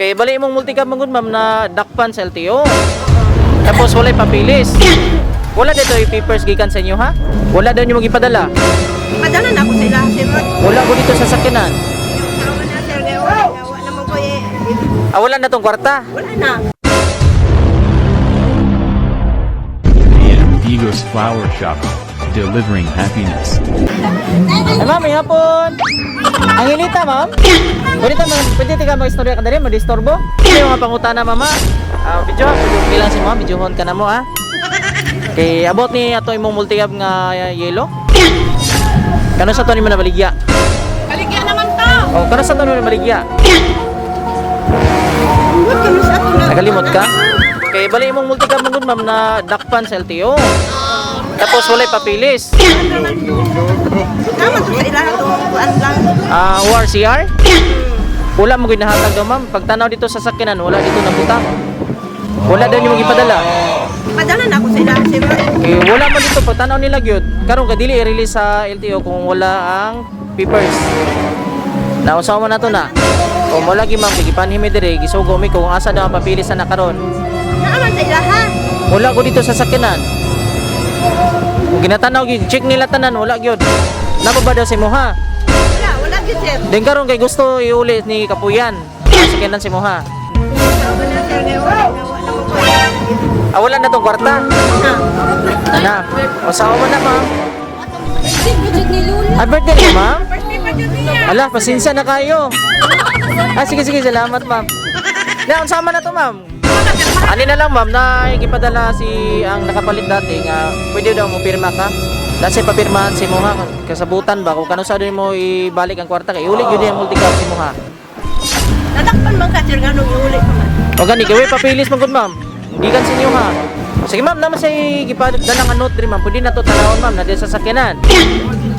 Kay bali imong multicab man gud, ma'am, na dakpan sa LTO. Tapos walay papilis. Wala dito papers gikan sa inyo, ha? Wala daw nyo magipadala. Padala na ako sila, sir. Wala ko dito sa sakyanan. Wala na, sir. Kaya wala, wala naman ko eh. Ah, wala na tong kwarta. Wala na. AM Vigos Flower Shop, delivering happiness. Ay, ma'am, may hapon. Ang hilita, ma'am. Pwede ta, ma'am, pwede ka mag-istorya ka dali, madistorbo. Ano yung mga pangutana, mama? Ah, video, pwede lang si ma'am, videohon ka na mo, ah. Kay abot ni ato imong multicab nga yellow. Kano sa to ni mo nabaligya? Baligyan naman to. Oh, kano sa to ni mo nabaligya? Huwag kami sa ato na. Nakalimot ka? Kay bali imong multicab man gud, ma'am, na dakpan sa LTO. Tapos walay papilis. Naman to sa ilaha to. Kuan lang. Ah, ORCR? Wala mo gyud nahatag daw, ma'am. Pagtanaw dito sa sakyanan, wala dito nabutang. Wala daw nyo ipadala. Padala na ako sa ilaha, sir. Eh, wala man dito pagtanaw nila gyud. Karon ka dili i-release sa LTO kung wala ang papers. Nausaw man nato na. O mo lagi, ma'am, kay gipanhimi diri, gisugo mi kung asa daw ang papilis na nakaron. Naaman sa ilaha. Wala ko dito sa sakyanan. Kung ginatanaw gyud, check nila tanan, wala gyud. Napa ba daw si Moha? Wala, wala gyud, sir. Then karon kay gusto iuli ni Kapuyan. Sakyanan si Moha. Wala, sir. Kaya wala, wala naman ko eh. Ah, wala na tong kwarta. Na. Na. O sa man na, ma'am. Ah, birthday niya, ma'am? Ala, pasensya na kayo. Ah, sige, sige, salamat, ma'am. Na, unsa man na to, ma'am? Ani na lang, ma'am, na ipadala si ang nakapalit dati nga pwede daw mo pirma ka. Nasa papirmahan si Moha kasabutan ba kung kano sa mo ibalik ang kwarta kay uli gyud ang multicab si Moha. Nadakpan man ka, sir. Nga nung iuli pa man. O gani kay way papilis man gud, ma'am. Gikan sa inyo, ha. Sige, ma'am, naman sa gipadala nga note diri, ma'am. Pwede na to tanawon, ma'am, na sa sakyanan.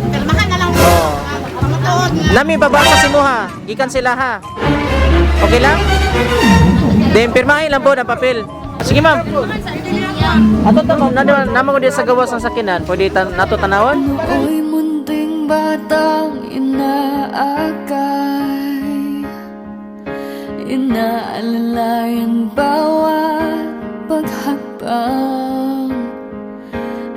Kalmahan na lang. Oh. Pamatuod. Nami babasa si Moha. Gikan sila, ha. Okay lang? Then pirmahin lang po ng papel. Sige, ma'am. Ato ta, ma'am, namo namo ko din sa gawas ng sakinan. Pwede ta, nato tanawon? Ako'y munting batang inaakay, inaalalayan bawat paghakbang.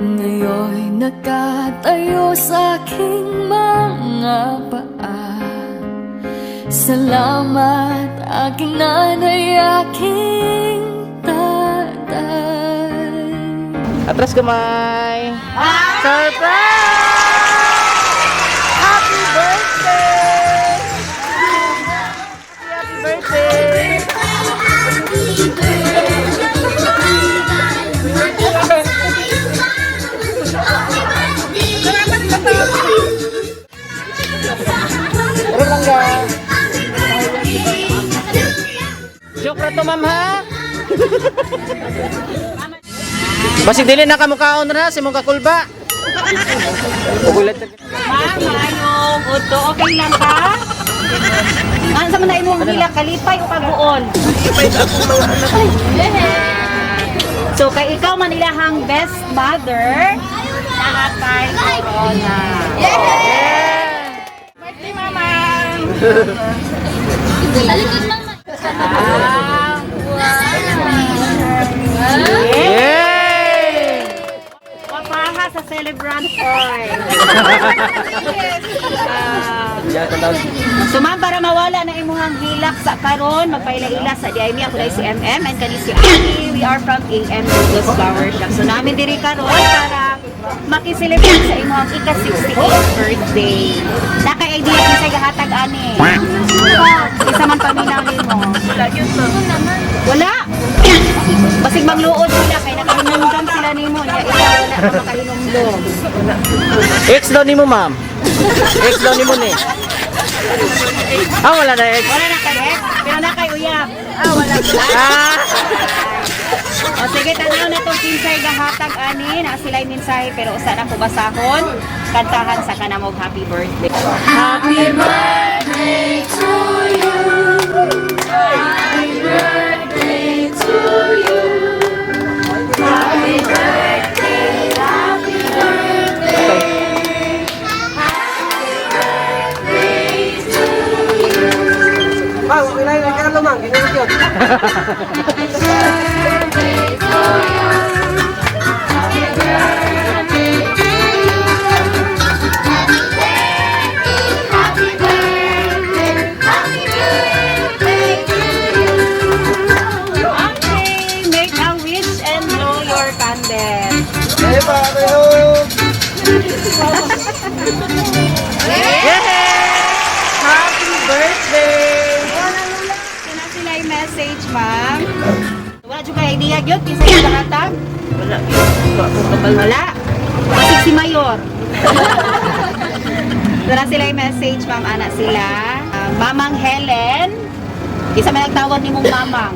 Ngayon'y nakatayo sa aking mga paa. Salamat, aking nanay, aking tatay. Atras kamay. Surprise! Happy birthday! Happy birthday! Pero lang ga. Joke ra to, ma'am, ha? Basig dili na kamukaon na si mong kakulba. Ugulat. Ma'am, maayong udto. Okay lang ka? Ano sa man na imong hila, kalipay o kaguol? So, kay ikaw man ilahang best mother, naatay corona. Birthday, Mama! Yay! Wapaha sa celebrant oy. So ma'am, para mawala na imuhang hilak sa karon, magpaila-ila sa DIME, ako dahil si MM and kani si Aki. We are from AM Lugos Flower Shop. So namin diri karon para makiselebrate sa imuhang ika-68 birthday. Naka-idea kinsay gahatag ani? Isa man paminaw nimo. Wala gyud, ma'am. Wala. Basig mangluod sila kay nakahinumdum sila nimo. Nya ikaw wala ka makahinumdum. Ex daw nimo, ma'am. Ex daw nimo ni. Ah, wala na ex. Wala na kay ex, pero na kay uyab. Ah, wala. Ah! O sige, tanaw na tong kinsay gahatag ani na sila'y mensahe pero usa na ko basahon kantahan sa kanamog happy birthday. Happy birthday to you. Happy birthday to you. Happy birthday, happy birthday. Happy birthday to you. Bang, okay lang, Birthday to you. Happy birthday to you. Happy birthday, happy birthday, happy birthday to you. Okay, make a wish and blow your candle. Yay! Happy birthday! Kana sila yung message, ma'am. Wala jud kay idea gyud kinsa yung nakatag? Wala. Wala. Basig si Mayor. Wala sila yung message, ma'am. Ana sila. Ah, Mamang Helen. Kinsa may nagtawag nimong mamang?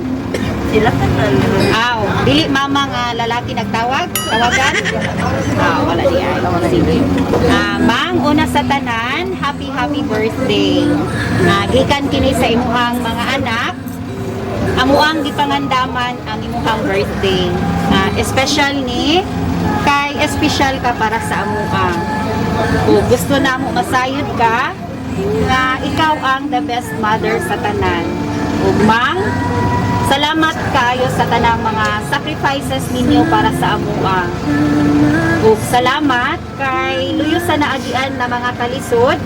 Sila tanan. Aw, dili mama nga lalaki nagtawag? Tawagan? Ah, wala di ay. Sige. Ah, mang una sa tanan, happy happy birthday. Ah, gikan kini sa imuhang mga anak. Amuang gipangandaman ang imuhang birthday. Ah, espesyal ni kay espesyal ka para sa amuang. Kung gusto na mo masayod ka, nga ikaw ang the best mother sa tanan. Ug mang, salamat kaayo sa tanang mga sacrifices ninyo para sa amoa. Ug salamat kay luyo sa naagian na mga kalisod,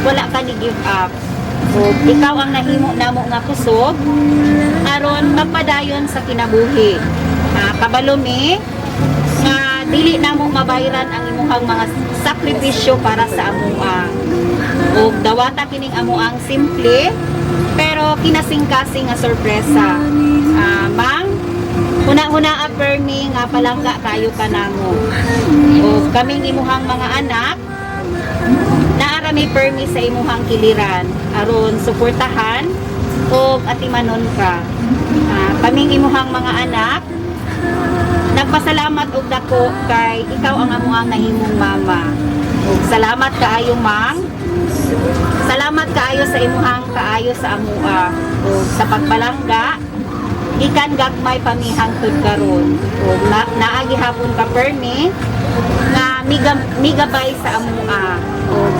wala ka ni give up. Ug ikaw ang nahimo namo nga kusog aron magpadayon sa kinabuhi. Ah, kabalo mi nga dili namo mabayran ang imuhang mga sakripisyo para sa amoa. Ug dawata kining amoang simple pero kinasingkasing nga sorpresa. Ah, mang huna-huna permi nga palangga kayo kanamo. Ug kaming imuhang mga anak naara may permi sa imuhang kiliran aron suportahan ug atimanon ka. Ah, kaming imuhang mga anak nagpasalamat og dako kay ikaw ang amuang nahimong mama. Ug salamat kaayo, mang. Salamat kaayo sa imuhang kaayo sa amua ug sa pagpalangga ikan gagmay pamihang tud karon. Ug na, naa gihapon ka permi nga migabay sa amua. Ug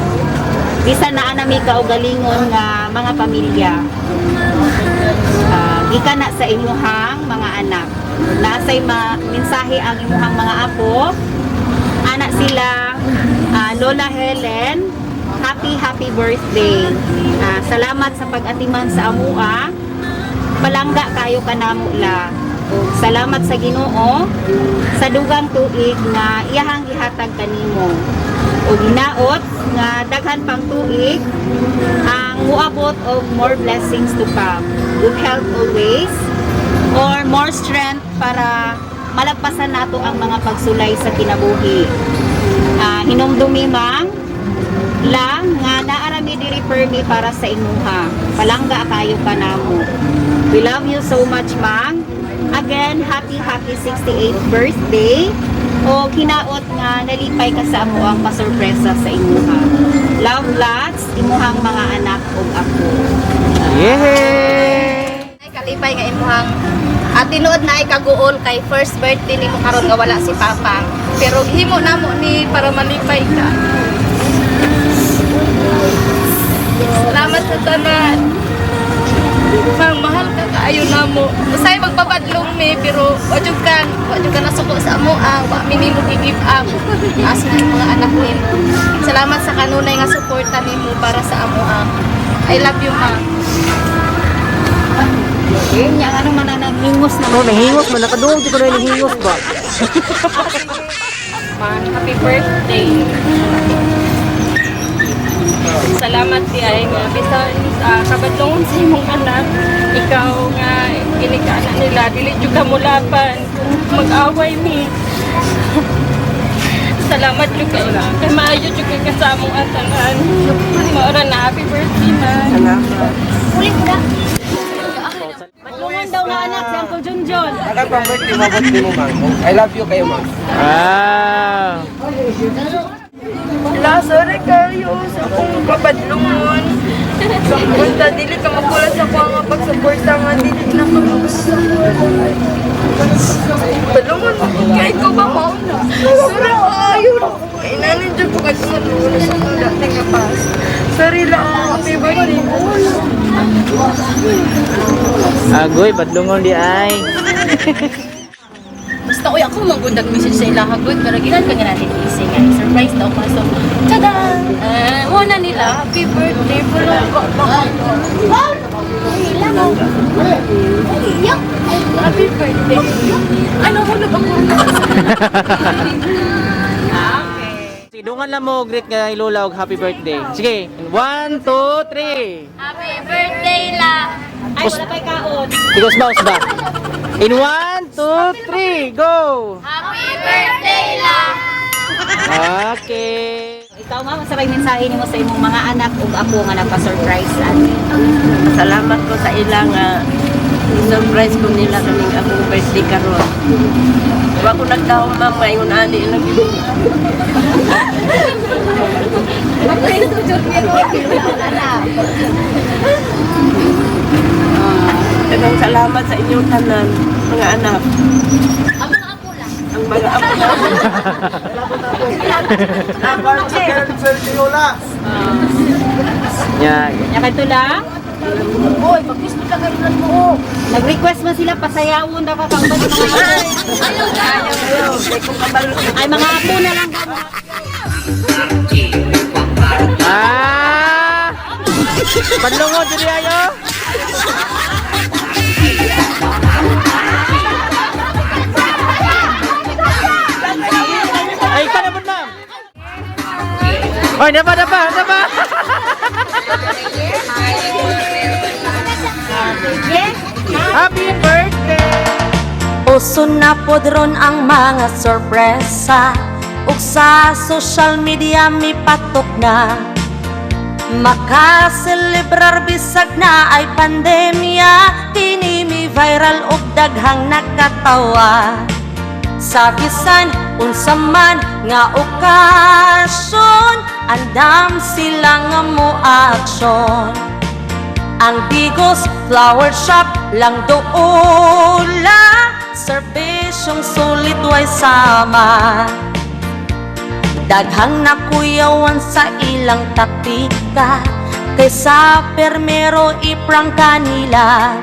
bisan naa na mi kaugalingon nga mga pamilya. Ah, gikan na sa imuhang mga anak. Naasay ma mensahe ang imuhang mga apo. Anak sila, ah, Lola Helen, happy happy birthday. Ah, salamat sa pag-atiman sa amua. Palangga kayo kanamo la. Ug salamat sa Ginoo sa dugang tuig nga iyahang gihatag kanimo. Ug hinaot nga daghan pang tuig ang muabot og more blessings to come. Good health always or more strength para malagpasan nato ang mga pagsulay sa kinabuhi. Ah, hinumdumi, mang, lang nga naarami diri permi para sa imuha. Palangga kayo kanamo. We love you so much, mang. Again, happy happy 68th birthday. O hinaot nga nalipay ka sa amo ang pasurpresa sa imuha. Love lots, imuhang mga anak ug ako. Yay! Ay, kalipay nga imuhang at tinuod na ay kaguol kay first birthday nimo karon nga wala si Papa. Pero himo namo ni para malipay ka. Salamat sa tanan. Mang mahal ka kaayo namo. Usay magpabadlong mi pero wa jud ka nasuko sa amo ah, wa mi nimo gi-give up. As na yung mga anak nimo. Salamat sa kanunay nga suporta nimo para sa amo ah. I love you, ma. Eh, nya ano man na naghingos na. Oh, nahingos man. Nakadungog di ko na nahingos ba? Man, happy birthday. Salamat di ay nga bisan sa kabadlongon sa imong anak, ikaw nga ginikaanak nila dili jud ka mulaban kung mag-away mi. Salamat jud kay kay maayo jud kay ka sa among atanan. Maura na happy birthday, man. Badlungon daw nga anak si Uncle Junjun. Happy birthday mo, birthday mo, ma'am. I love you kayo, ma'am. Ah! La, sorry kayo sa akong kabadlungon. Punta, dili ka makulang sa kuha nga pagsuporta nga dili na ka Badlungon mo kay ko ba mo? Sorry kayo. Inanin dyan ko kay sa akong dati nga pas. Sorry lang, happy birthday. Agoy, badlungon di ay. Basta uy ako magundag message sa ila hagod pero ginan ka nga natin gising ay surprise daw pa so tada. Ah, muna nila happy birthday pero happy birthday. Ano hulog ako. Sige, dungan lang mo greet nga Lola og happy birthday. Sige, one, two, three. Happy birthday la. Ay, wala pa'y kaon. Sige, usba, usba. In one, two, three, go! Happy birthday la. Okay. Ikaw, ma'am, sa may mensahe nimo sa imong mga anak ug apo nga nagpa-surprise ani. Salamat ko sa ilang surprise ko nila kaming akong birthday karon. Wa ko nagdahom ma'am ngayon ani lang yun. Daghang salamat sa inyong tanan, mga anak. Ang mga apo lang. Ang mga apo lang. Yeah. Nya kadto lang. Oy, pag-gusto ka karon mo. Nag-request man sila pasayawon daw ka kang mga apo. Ay, mga apo na lang daw. Ah! Badlungon diri ayo. Ay, ka na po, ma'am. Oy, napa, napa, napa. Happy birthday! Uso na pod ron ang mga sorpresa ug sa social media mipatok na. Makaselebrar bisag na ay pandemya. Kini mi viral ug daghang nakatawa. Sa bisan unsa man nga okasyon, andam sila nga mo aksyon. Ang Digos Flower Shop lang doula. Serbisyong sulit way sama. Daghang nakuyawan sa ilang taktika. Kaysa permero iprangka nila.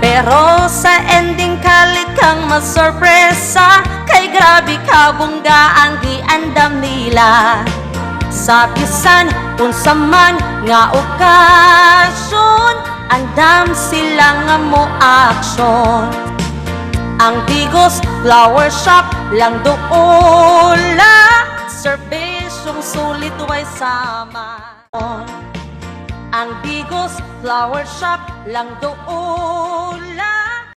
Pero sa ending kalit kang masorpresa. Kay grabe kabongga ang giandam nila. Sa bisan unsa man nga okasyon, andam sila nga mo aksyon. Ang Digos Flower Shop lang doula. Serbisyong sulit way sama. Ang Digos Flower Shop lang doula.